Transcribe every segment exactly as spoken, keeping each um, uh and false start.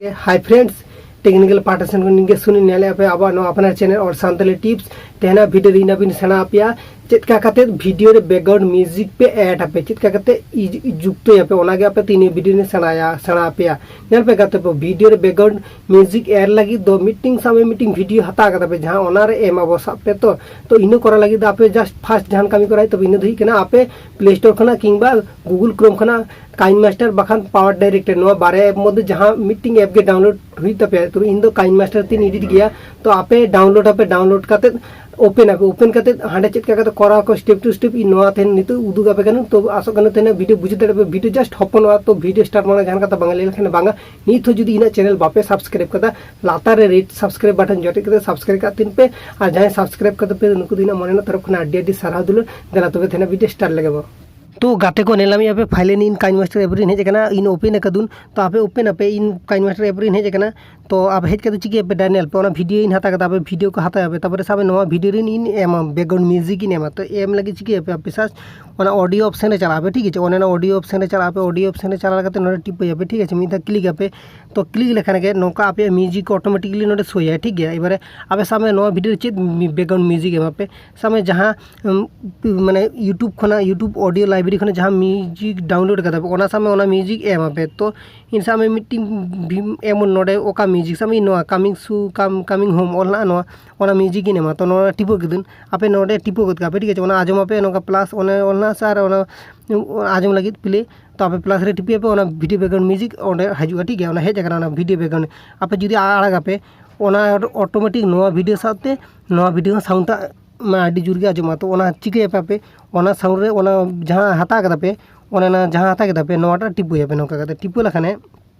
Hi friends, technical ᱯᱟᱦᱴᱟ ᱥᱮᱱ ᱠᱷᱚᱱ ᱱᱤᱝᱠᱟᱹ ᱥᱩᱱᱤ ᱧᱮᱞᱮᱫ ᱟᱯᱮ ᱟᱵᱚᱣᱟᱜ ᱱᱚᱣᱟ ᱟᱯᱱᱟᱨ channel ᱚᱞ ᱥᱟᱱᱛᱟᱲᱤ tips᱾ ᱛᱮᱦᱮᱧᱟᱜ video ᱨᱮ ᱤᱧ ᱟᱹᱵᱤᱱ ᱥᱮᱬᱟ ᱟᱯᱮᱭᱟ ᱪᱮᱫ ᱞᱮᱠᱟ ᱠᱟᱛᱮ video ᱨᱮ background music ᱯᱮ add ᱟᱯᱮ, ᱪᱮᱫ ᱞᱮᱠᱟ ᱠᱟᱛᱮ ᱤᱡ- ᱡᱩᱠᱛᱚᱭᱟᱯᱮ, ᱚᱱᱟᱜᱮ ᱟᱯᱮ ᱛᱮᱦᱮᱧ video ᱨᱮ ᱥᱮᱬᱟᱭᱟ ᱥᱮᱬᱟ ᱟᱯᱮᱭᱟ᱾ ᱧᱮᱞ ᱯᱮ ᱜᱟᱛᱮ ᱠᱚ, video ᱨᱮ background music add ᱞᱟᱹᱜᱤᱫ ᱫᱚ ᱢᱤᱫᱴᱤᱝ ᱥᱟᱵ ᱢᱮ ᱢᱤᱫᱴᱤᱝ video ᱦᱟᱛᱟᱣ ᱠᱟᱫᱟ ᱯᱮ, ᱡᱟᱦᱟᱸ ᱚᱱᱟᱨᱮ ᱮᱢ ᱟᱵᱚ ᱥᱟᱵ ᱯᱮ᱾ ᱛᱚ, ᱛᱚ ᱤᱱᱟᱹ ᱠᱚᱨᱟᱣ ᱞᱟᱹᱜᱤᱫ ᱫᱚ ᱟᱯᱮ just first ᱡᱟᱦᱟᱱ ᱠᱟᱹᱢᱤ ᱠᱚᱨᱟᱣ ᱦᱩᱭᱩᱜ ᱛᱟᱯᱮ, ᱤᱱᱟᱹ ᱫᱚ ᱦᱩᱭᱩᱜ ᱠᱟᱱᱟ ᱟᱯᱮ Play Store ᱠᱷᱚᱱᱟᱜ ᱠᱤᱝᱵᱟ Google Chrome ᱠᱷᱚᱱᱟᱜ KineMaster ᱵᱟᱠᱷᱟᱱ Power Director, ᱱᱚᱣᱟ ᱵᱟᱨᱭᱟ app ᱢᱚᱫᱽᱫᱷᱮ ᱡᱟᱦᱟᱸ ᱢᱤᱫᱴᱤᱝ app ᱜᱮ download ᱦᱩᱭᱩᱜ ᱛᱟᱯᱮᱭᱟ᱾ ᱛᱚ ᱤᱧ ᱫᱚ KineMaster ᱛᱤᱧ edit ᱜᱮᱭᱟ᱾ ᱛᱚ ᱟᱯᱮ download ᱟᱯᱮ, download ᱠᱟᱛᱮᱫ open ᱟᱯᱮ, open ᱠᱟᱛᱮᱫ ᱦᱟᱸᱰᱮ ᱪᱮᱫ ᱞᱮᱠᱟ ᱠᱟᱛᱮ ᱠᱚᱨᱟᱣ ᱠᱚ step to step ᱤᱧ ᱱᱚᱣᱟ ᱛᱮᱦᱮᱧ ᱱᱤᱛᱚᱜ ᱩᱫᱩᱜ ᱟᱯᱮ ᱠᱟᱱᱟ᱾ ᱛᱚ ᱟᱥᱚᱜ ᱠᱟᱱᱟ ᱛᱮᱦᱮᱧ video ᱵᱩᱡᱷᱟᱹᱣ ᱫᱟᱲᱮᱭᱟᱜ ᱯᱮ᱾ Video just ᱦᱚᱯᱚᱱᱚᱜᱼᱟ᱾ ᱛᱚ video start ᱢᱟᱲᱟᱝ ᱡᱟᱦᱟᱱ ᱠᱟᱛᱷᱟ ᱵᱟᱝ ᱞᱟᱹᱭ ᱞᱮᱠᱷᱟᱱ ᱵᱟᱝᱟ, ᱱᱤᱛ ᱦᱚᱸ ᱡᱩᱫᱤ ᱤᱧᱟᱹᱜ channel ᱵᱟᱯᱮ subscribe ᱠᱟᱫᱟ, ᱞᱟᱛᱟᱨ ᱨᱮ red subscribe button ᱡᱚᱴᱮᱫ ᱠᱟᱛᱮ subscribe ᱠᱟᱜ ᱛᱤᱧ ᱯᱮ᱾ ᱟᱨ ᱡᱟᱦᱟᱸᱭ subscribe ᱠᱟᱫᱟ ᱯᱮ ᱱᱩᱠᱩ ᱫᱚ ᱤᱧᱟᱹᱜ ᱢᱚᱱᱮ ᱨᱮᱱᱟᱜ ᱛᱚᱨᱚᱯ ᱠᱷᱚᱱᱟᱜ ᱟᱹᱰᱤ ᱟᱹᱰᱤ ᱥᱟᱨᱦᱟᱣ ᱫᱩᱞᱟᱹᱲ᱾ ᱫᱮᱞᱟ ᱛᱚᱵᱮ ᱛᱮᱦᱮᱧᱟᱜ video start ᱞᱮᱜᱮ ᱵᱚ᱾ ᱛᱚ ᱜᱟᱛᱮ ᱠᱚ, ᱧᱮᱞ ᱧᱟᱢᱮᱫ ᱟᱯᱮ finally ᱤᱧ KineMaster app ᱨᱤᱧ ᱦᱮᱡ ᱟᱠᱟᱱᱟ, ᱤᱧ open ᱟᱠᱟᱫᱩᱱ᱾ ᱛᱚ ᱟᱯᱮ open ᱟᱯᱮ, ᱤᱧ KineMaster app ᱨᱤᱧ ᱦᱮᱡ ᱟᱠᱟᱱᱟ᱾ ᱛᱚ ᱟᱯᱮ ᱦᱮᱡ ᱠᱟᱛᱮ ᱪᱤᱠᱟᱹᱭᱟᱯᱮ, ᱰᱟᱭᱱᱮᱞ ᱯᱮ, ᱚᱱᱟ video ᱤᱧ ᱦᱟᱛᱟᱣ ᱠᱟᱫᱟ, ᱟᱯᱮ video ᱠᱚ ᱦᱟᱛᱟᱣ ᱟᱯᱮ, ᱛᱟᱨᱯᱚᱨᱮ ᱥᱟᱵ ᱢᱮ ᱱᱚᱣᱟ video ᱨᱮ ᱤᱧ ᱮᱢᱟ background music ᱤᱧ ᱮᱢᱟ᱾ ᱛᱚ ᱮᱢ ᱞᱟᱹᱜᱤᱫ ᱪᱤᱠᱟᱹᱭᱟᱯᱮ ᱟᱯᱮ, search ᱚᱱᱟ audio option ᱨᱮ ᱪᱟᱞᱟᱜ ᱟᱯᱮ, ᱴᱷᱤᱠ ᱟᱪᱷᱮ? ᱚᱱᱮ ᱚᱱᱟ audio option ᱨᱮ ᱪᱟᱞᱟᱜ ᱟᱯᱮ, audio option ᱨᱮ ᱪᱟᱞᱟᱣ ᱠᱟᱛᱮ ᱱᱚᱰᱮ ᱴᱤᱯᱟᱹᱭᱟᱯᱮ, ᱴᱷᱤᱠ ᱟᱪᱷᱮ? ᱢᱤᱫ ᱫᱷᱟᱣ click ᱟᱯᱮ᱾ ᱛᱚ click ᱞᱮᱠᱷᱟᱱ ᱜᱮ ᱱᱚᱝᱠᱟ ᱟᱯᱮᱭᱟᱜ music ᱠᱚ automatically ᱱᱚᱰᱮ ᱥᱳᱭᱟ, ᱴᱷᱤᱠ ᱜᱮᱭᱟ? ᱮᱵᱟᱨᱮ ᱟᱯᱮ ᱥᱟᱵ ᱢᱮ ᱱᱚᱣᱟ video ᱨᱮ ᱪᱮᱫ background music ᱮᱢᱟ ᱯᱮ, ᱥᱟᱵ ᱢᱮ ᱡᱟᱦᱟᱸ ᱩᱢ, ᱢᱟᱱᱮ YouTube ᱠᱷᱚᱱᱟᱜ, YouTube audio library ᱠᱷᱚᱱᱟᱜ ᱡᱟᱦᱟᱸ music download ᱠᱟᱫᱟ ᱯᱮ, ᱚᱱᱟ ᱥᱟᱵ ᱢᱮ ᱚᱱᱟ music ᱮᱢ ᱟᱯᱮ᱾ ᱛᱚ ᱤᱧ ᱥᱟᱵ ᱢᱮ ᱢᱤᱫᱴᱤᱝ ᱵᱷᱤ-, ᱮᱢᱚᱱ ᱱᱚᱰᱮ ᱚᱠᱟ music ᱥᱟᱵ ᱢᱮ ᱱᱚᱣᱟ coming soon, come, coming home ᱚᱞ ᱦᱮᱱᱟᱜᱼᱟ, ᱱᱚᱣᱟ, ᱚᱱᱟ music ᱤᱧ ᱮᱢᱟ᱾ ᱛᱚ ᱱᱚᱣᱟ ᱴᱤᱯᱟᱹ ᱠᱮᱫᱟᱹᱧ, ᱟᱯᱮ ᱱᱚᱰᱮ ᱴᱤᱯᱟᱹ ᱜᱚᱫ ᱠᱟᱜ ᱯᱮ, ᱴᱷᱤᱠ ᱟᱪᱷᱮ? ᱚᱱᱟ ᱟᱸᱡᱚᱢ ᱟᱯᱮ, ᱱᱚᱝᱠᱟ plus ᱚᱱᱮ ᱚᱞ ᱦᱮᱱᱟᱜᱼᱟ ᱥᱮ, ᱟᱨ ᱚᱱᱟ ᱟᱸᱡᱚᱢ ᱞᱟᱹᱜᱤᱫ play᱾ ᱛᱚ ᱟᱯᱮ plus ᱨᱮ ᱴᱤᱯᱟᱹᱭᱟᱯᱮ, ᱚᱱᱟ video background music ᱚᱸᱰᱮ ᱦᱤᱡᱩᱜᱼᱟ, ᱴᱷᱤᱠ ᱜᱮᱭᱟ? ᱚᱱᱟ ᱦᱮᱡ ᱟᱠᱟᱱᱟ, ᱚᱱᱟ video background᱾ ᱟᱯᱮ ᱡᱩᱫᱤ ᱟᱲᱟᱜᱟᱯᱮ, ᱚᱱᱟ automatic ᱱᱚᱣᱟ video ᱥᱟᱶᱛᱮ ᱱᱚᱣᱟ video ᱦᱚᱸ sound ᱴᱟᱜ ᱢᱟ ᱟᱹᱰᱤ ᱡᱳᱨ ᱜᱮ ᱟᱸᱡᱚᱢᱚᱜᱼᱟ᱾ ᱛᱚ ᱚᱱᱟ ᱪᱤᱠᱟᱹᱭᱟᱯᱮ ᱟᱯᱮ, ᱚᱱᱟ sound ᱨᱮ ᱚᱱᱟ ᱡᱟᱦᱟᱸ ᱦᱟᱛᱟᱣ ᱠᱟᱫᱟ ᱯᱮ, ᱚᱱᱟ, ᱚᱱᱟ ᱡᱟᱦᱟᱸ ᱦᱟᱛᱟᱣ ᱠᱮᱫᱟ ᱯᱮ, ᱱᱚᱣᱟᱴᱟᱜ ᱴᱤᱯᱟᱹᱭᱟᱯᱮ ᱱᱚᱝᱠᱟ ᱠᱟᱛᱮ᱾ ᱴᱤᱯᱟᱹ ᱞᱮᱠᱷᱟᱱᱮ,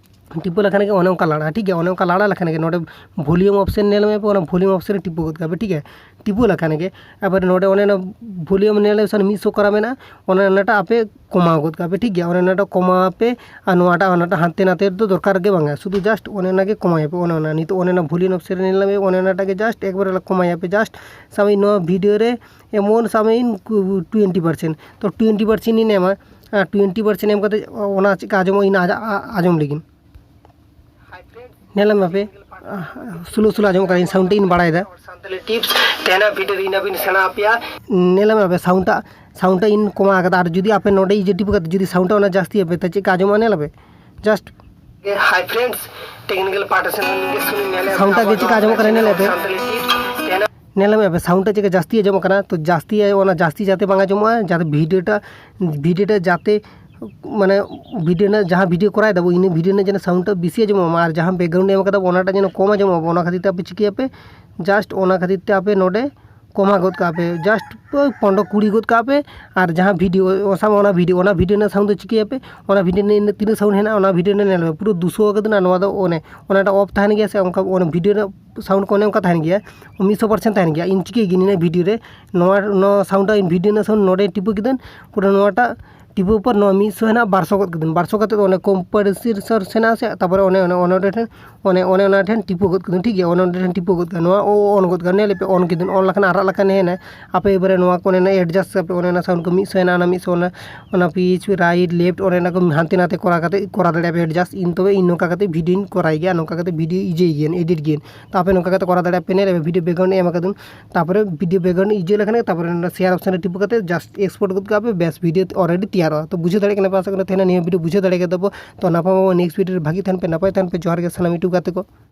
ᱴᱤᱯᱟᱹ ᱞᱮᱠᱷᱟᱱ ᱜᱮ ᱚᱱᱮ ᱚᱱᱠᱟ ᱞᱟᱲᱟᱜᱼᱟ, ᱴᱷᱤᱠ ᱜᱮᱭᱟ? ᱚᱱᱮ ᱚᱱᱠᱟ ᱞᱟᱲᱟ ᱞᱮᱠᱷᱟᱱ ᱜᱮ ᱱᱚᱰᱮ volume option ᱧᱮᱞ ᱢᱮ, ᱚᱱᱟ volume option ᱨᱮ ᱴᱤᱯᱟᱹ ᱜᱚᱫ ᱠᱟᱜ ᱯᱮ, ᱴᱷᱤᱠ ᱜᱮᱭᱟ? ᱴᱤᱯᱟᱹ ᱞᱮᱠᱷᱟᱱ ᱜᱮ ᱟᱵᱟᱨ ᱱᱚᱰᱮ ᱚᱱᱮ ᱚᱱᱟ volume ᱧᱮᱞ ᱢᱮ, ᱢᱤᱫ ᱥᱚ ᱠᱚᱨᱟ ᱢᱮᱱᱟᱜᱼᱟ, ᱚᱱᱮ ᱚᱱᱟᱴᱟᱜ ᱟᱯᱮ ᱠᱚᱢᱟᱣ ᱜᱚᱫ ᱠᱟᱜ ᱯᱮ, ᱴᱷᱤᱠ ᱜᱮᱭᱟ? ᱚᱱᱮ ᱚᱱᱟᱴᱟᱜ ᱠᱚᱢᱟᱣ ᱯᱮ, ᱟᱨ ᱱᱚᱣᱟᱴᱟᱜ ᱚᱱᱟᱴᱟᱜ ᱦᱟᱱᱛᱮ ᱱᱟᱛᱮ ᱫᱚ ᱫᱚᱨᱠᱟᱨ ᱜᱮ ᱵᱟᱝᱟ, ᱥᱩᱫᱷᱩ just ᱚᱱᱮ ᱚᱱᱟᱜᱮ ᱠᱚᱢᱟᱣ ᱟᱯᱮ᱾ ᱚᱱᱮ ᱚᱱᱟ ᱱᱤᱛᱚᱜ ᱚᱱᱮ ᱚᱱᱟ volume option ᱨᱮ ᱧᱮᱞ ᱢᱮ, ᱚᱱᱮ ᱚᱱᱟᱴᱟᱜ ᱜᱮ just ᱮᱠᱵᱟᱨᱮ ᱠᱚᱢᱟᱣ ᱟᱯᱮ, just ᱥᱟᱵ ᱢᱮ ᱱᱚᱣᱟ video ᱨᱮ ᱮᱢᱚᱱ ᱥᱟᱵ ᱢᱮ ᱤᱧ ᱠᱩ-, twenty percent, ᱛᱚ twenty percent ᱤᱧ ᱮᱢᱟ, ᱟᱨ twenty percent ᱮᱢ ᱠᱟᱛᱮ ᱚᱱᱟ ᱪᱮᱫᱠᱟ ᱟᱸᱡᱚᱢᱚᱜ ᱤᱧ ᱟᱸᱡ-, ᱟ-, ᱟᱸᱡᱚᱢ ᱞᱟᱹᱜᱤᱫ᱾ ᱧᱮᱞ ᱢᱮ ᱯᱮ, ᱥᱞᱳ ᱥᱞᱳ ᱟᱸᱡᱚᱢᱚᱜ ᱠᱟᱱᱟ, ᱤᱧ ᱥᱟᱣᱩᱱᱰ ᱤᱧ ᱵᱟᱲᱟᱭᱮᱫᱟ᱾ ᱥᱟᱱᱛᱟᱲᱤ ᱴᱤᱯᱥ ᱛᱮᱦᱮᱧᱟᱜ ᱵᱷᱤᱰᱤᱭᱳ ᱨᱮ ᱤᱧ ᱟᱹᱵᱤᱱ ᱥᱮᱬᱟ ᱟᱯᱮᱭᱟ᱾ ᱧᱮᱞ ᱢᱮ ᱯᱮ, ᱥᱟᱣᱩᱱᱰ ᱴᱟᱜ, ᱥᱟᱣᱩᱱᱰ ᱴᱟᱜ ᱤᱧ ᱠᱚᱢᱟ ᱟᱠᱟᱫᱟ᱾ ᱟᱨ ᱡᱩᱫᱤ ᱟᱯᱮ ᱱᱚᱰᱮ ᱤᱭᱟᱹ ᱴᱤᱯ ᱠᱟᱛᱮ ᱡᱩᱫᱤ ᱥᱟᱣᱩᱱᱰ ᱴᱟᱜ ᱚᱱᱟ ᱡᱟᱹᱥᱛᱤ ᱟᱯᱮ, ᱛᱟᱦᱞᱮ ᱪᱮᱫ ᱞᱮᱠᱟ ᱟᱸᱡᱚᱢᱚᱜᱼᱟ? ᱧᱮᱞ ᱯᱮ ᱡᱟᱥᱴ᱾ ᱦᱟᱭ ᱯᱷᱨᱮᱱᱰᱥ, ᱴᱮᱠᱱᱤᱠᱟᱞ ᱯᱟᱨᱴ ᱥᱮᱱ ᱠᱷᱚᱱ ᱜᱮ ᱥᱩᱱᱩ ᱧᱮᱞ ᱥᱟᱣᱩᱱᱰ ᱴᱟᱜ ᱜᱮ ᱪᱮᱫ ᱞᱮᱠᱟ ᱟᱸᱡᱚᱢᱚᱜ ᱠᱟᱱᱟ? ᱧᱮᱞ ᱯᱮ᱾ ᱥᱟᱱᱛᱟᱲᱤ ᱴᱤᱯᱥ ᱛᱮᱦᱮᱧᱟᱜ ᱧᱮᱞ ᱢᱮ ᱯᱮ, ᱥᱟᱣᱩᱱᱰ ᱴᱟᱜ ᱪᱮᱫ ᱞᱮᱠᱟ ᱡᱟᱹᱥᱛᱤ ᱟᱸᱡᱚᱢᱚᱜ ᱠᱟᱱᱟ? ᱛᱚ ᱡᱟᱹᱥᱛᱤ, ᱚᱱᱟ ᱡᱟᱹᱥᱛᱤ ᱡᱟᱛᱮ ᱵᱟᱝ ᱟᱸᱡᱚᱢᱚᱜᱼᱟ, ᱡᱟᱛᱮ ᱵᱷᱤᱰᱤᱭᱳ ᱴᱟᱜ, ᱵᱷᱤᱰᱤᱭᱳ ᱴᱟᱜ ᱡᱟᱛᱮ, ᱢᱟᱱᱮ, ᱵᱷᱤᱰᱤᱭᱳ ᱨᱮᱱᱟᱜ ᱡᱟᱦᱟᱸ ᱵᱷᱤᱰᱤᱭᱳ ᱠᱚᱨᱟᱣ ᱫᱟᱵᱚ, ᱤᱱᱟᱹ ᱵᱷᱤᱰᱤᱭᱳ ᱨᱮᱱᱟᱜ ᱡᱮᱱᱚ ᱥᱟᱣᱩᱱᱰ ᱴᱟᱜ ᱵᱮᱥᱤ ᱟᱸᱡᱚᱢᱚᱜ ᱢᱟ, ᱟᱨ ᱡᱟᱦᱟᱸ ᱵᱮᱠᱜᱨᱟᱣᱩᱱᱰ ᱮᱢ ᱠᱟᱫᱟ ᱚᱱᱟᱴᱟᱜ ᱡᱮᱱᱚ ᱠᱚᱢ ᱟᱸᱡᱚᱢᱚᱜ ᱢᱟ, ᱚᱱᱟ ᱠᱷᱟᱹᱛᱤᱨ ᱛᱮ ᱟᱯᱮ ᱪᱤᱠᱟᱹᱭᱟᱯᱮ, ᱡᱟᱥᱴ ᱚᱱᱟ ᱠᱷᱟᱹᱛᱤᱨ ᱛᱮ ᱟᱯᱮ ᱱᱚᱰᱮ ᱠᱚᱢᱟ ᱜᱚᱫ ᱠᱟᱜᱼᱟ ᱯᱮ, ᱡᱟᱥᱴ ᱯᱚᱱᱨᱚ ᱠᱩᱲᱤ ᱜᱚᱫ ᱠᱟᱜᱼᱟ ᱯᱮ᱾ ᱟᱨ ᱡᱟᱦᱟᱸ ᱵᱷᱤᱰᱤᱭᱳ, ᱥᱟᱵ ᱢᱮ ᱚᱱᱟ ᱵᱷᱤᱰᱤᱭᱳ, ᱚᱱᱟ ᱵᱷᱤᱰᱤᱭᱳ ᱨᱮᱱᱟᱜ ᱥᱟᱣᱩᱱᱰ ᱫᱚ ᱪᱤᱠᱟᱹᱭᱟᱯᱮ, ᱚᱱᱟ ᱵᱷᱤᱰᱤᱭᱳ ᱨᱮᱱᱟᱜ ᱤᱱᱟᱹ ᱛᱤᱱᱟᱹᱜ ᱥᱟᱣᱩᱱᱰ ᱦᱮᱱᱟᱜᱼᱟ, ᱚᱱᱟ ᱵᱷᱤᱰᱤᱭᱳ ᱨᱮ ᱧᱮᱞ ᱢᱮ, ᱯᱩᱨᱟᱹ ᱫᱩᱥᱚ ᱟᱠᱟᱫᱟ᱾ ᱱᱚᱣᱟ ᱫᱚ ᱚᱱᱮ, ᱚᱱᱟᱴᱟᱜ ᱚᱯᱷ ᱛᱟᱦᱮᱱ ᱜᱮᱭᱟ ᱥᱮ, ᱚᱱᱠᱟ ᱚᱱᱟ ᱵᱷᱤᱰᱤᱭᱳ ᱨᱮᱱᱟᱜ ᱥᱟᱣᱩᱱᱰ ᱠᱚ ᱚᱱᱮ ᱚᱱᱠᱟ ᱛᱟᱦᱮᱱ ᱜᱮᱭᱟ, ᱢᱤᱫᱥᱚ ᱯᱟᱨᱥᱮᱱᱴ ᱛᱟᱦᱮᱱ ᱜᱮᱭᱟ᱾ ᱤᱧ ᱪᱤᱠᱟᱹᱭ ᱜᱮᱭᱟ, ᱱᱤᱭᱟᱹ ᱵᱷᱤᱰᱤᱭᱳ ᱨᱮ ᱱᱚᱣᱟ, ᱱᱚᱣᱟ ᱥᱟᱣᱩᱱᱰ ᱴᱟᱜ, ᱤᱧ ᱵᱷᱤᱰᱤᱭᱳ ᱨᱮᱱᱟᱜ ᱥᱟᱣᱩᱱᱰ ᱱᱚᱰᱮ ᱴᱤᱯᱟᱹ ᱠᱮᱫᱟᱹᱧ, ᱯᱩᱨᱟᱹ ᱱᱚᱣᱟᱴᱟᱜ ᱴᱤᱯᱟᱹ ᱯᱚᱨ ᱱᱚᱣᱟ ᱢᱤᱫᱥᱚ ᱦᱮᱱᱟᱜ, ᱵᱟᱨᱥᱚ ᱜᱚᱫ ᱠᱮᱫᱟᱹᱧ, ᱵᱟᱨᱥᱚ ᱠᱟᱛᱮ ᱚᱱᱮ ᱠᱚᱢᱯᱨᱮᱥᱚᱨ ᱦᱮᱱᱟᱜ ᱥᱮ, ᱛᱟᱨᱯᱚᱨᱮ ᱚᱱᱮ, ᱚᱱᱮ, ᱚᱱᱮ ᱚᱸᱰᱮ ᱴᱷᱮᱱ, ᱚᱱᱮ, ᱚᱱᱮ ᱚᱱᱟ ᱴᱷᱮᱱ ᱴᱤᱯᱟᱹ ᱜᱚᱫ ᱠᱮᱫᱟᱹᱧ, ᱴᱷᱤᱠ ᱜᱮᱭᱟ, ᱚᱱᱮ ᱚᱸᱰᱮ ᱴᱷᱮᱱ ᱴᱤᱯᱟᱹ ᱜᱚᱫ ᱠᱮᱫᱟᱹᱧ, ᱱᱚᱣᱟ ᱚ-, ᱚᱱ ᱜᱚᱫ ᱠᱮᱫᱟ, ᱧᱮᱞ ᱯᱮ, ᱚᱱ ᱠᱮᱫᱟᱹᱧ, ᱚᱱ ᱞᱮᱠᱷᱟᱱ ᱟᱨᱟᱜ ᱞᱮᱠᱟᱱ ᱦᱮᱱᱟᱜ, ᱟᱯᱮ ᱮᱵᱟᱨᱮ ᱱᱚᱣᱟ ᱠᱚ ᱚᱱᱮ ᱚᱱᱟ ᱮᱰᱡᱟᱥᱴ ᱠᱟᱯᱮ, ᱚᱱᱮ ᱚᱱᱟ ᱥᱟᱣᱩᱱᱰ ᱠᱚ ᱢᱤᱫᱥᱚ ᱦᱮᱱᱟᱜ, ᱚᱱᱟ ᱢᱤᱫᱥᱚ ᱚᱱᱟ, ᱚᱱᱟ ᱯᱤᱪ, ᱨᱟᱭᱤᱴ, ᱞᱮᱯᱷᱴ, ᱚᱱᱮ ᱚᱱᱟ ᱠᱚ ᱦᱟᱱᱛᱮ ᱱᱟᱛᱮ ᱠᱚᱨᱟᱣ ᱠᱟᱛᱮ ᱠᱚᱨᱟᱣ ᱫᱟᱲᱮᱭᱟᱜᱼᱟ ᱯᱮ ᱮᱰᱡᱟᱥᱴ᱾ ᱤᱧ ᱛᱚᱵᱮ ᱤᱧ ᱱᱚᱝᱠᱟ ᱠᱟᱛᱮ ᱵᱷᱤᱰᱤᱭᱳᱧ ᱠᱚᱨᱟᱣ ᱜᱮᱭᱟ, ᱱᱚᱝᱠᱟ ᱠᱟᱛᱮ ᱵᱷᱤᱰᱤᱭᱳ ᱤᱡᱟᱹᱭ ᱜᱮᱭᱟ, ᱮᱰᱤᱴ ᱜᱮᱭᱟ᱾ ᱛᱚ ᱟᱯᱮ ᱱᱚᱝᱠᱟ ᱠᱟᱛᱮ ᱠᱚᱨᱟᱣ ᱫᱟᱲᱮᱭᱟᱜᱼᱟ ᱯᱮ, ᱧᱮᱞ ᱯᱮ, ᱵᱷᱤᱰᱤᱭᱳ ᱵᱮᱠᱜᱨᱟᱣᱩᱱᱰ ᱮᱢ ᱟᱠᱟᱫᱟᱹᱧ, ᱛᱟᱯᱚᱨᱮ ᱵᱷᱤᱰᱤᱭᱳ ᱵᱮᱠᱜᱨᱟᱩᱱᱰ ᱤᱡᱟᱹ ᱞᱮᱠᱷᱟᱱ ᱜᱮ, ᱛᱟᱯᱚᱨᱮ ᱱᱚᱰᱮ ᱥᱮᱭᱟᱨ ᱚᱯᱥᱮᱱ ᱨᱮ ᱴᱤᱯ ᱠᱟᱛᱮ ᱡᱟᱥᱴ ᱮᱠᱥᱯᱳᱨᱴ ᱜᱚᱫ ᱠᱟᱜᱼᱟ ᱯᱮ, ᱵᱮᱥ, ᱵᱷᱤᱰᱤᱭᱳ ᱚᱞᱨᱮᱰᱤ ᱛᱮᱭᱟᱨᱚᱜᱼᱟ᱾ ᱛᱚ ᱵᱩᱡᱷᱟᱹᱣ ᱫᱟᱲᱮᱭᱟᱜ ᱠᱟᱱᱟ ᱯᱮ, ᱟᱥᱟ ᱠᱚᱨᱮ ᱛᱮᱦᱮᱧ ᱱᱤᱭᱟᱹ ᱵᱷᱤᱰᱤᱭᱳ ᱵᱩᱡᱷᱟᱹᱣ ᱫᱟᱲᱮ ᱠᱟᱫᱟ ᱵᱚ᱾ ᱛᱚ ᱱᱟᱯᱟᱭ ᱱᱮᱠᱥᱴ ᱵᱷᱤᱰᱤᱭᱳ ᱨᱮ ᱵᱷᱟᱜᱤ ᱛᱟᱦᱮᱱ ᱯᱮ, ᱱᱟᱯᱟᱭ ᱛᱟᱦᱮᱱ ᱯᱮ, ᱡᱚᱦᱟᱨ ᱜᱮ ᱥᱟᱱᱟᱢ ᱤᱭᱩᱴᱩᱵᱽ ᱜᱟᱛᱮ ᱠᱚ᱾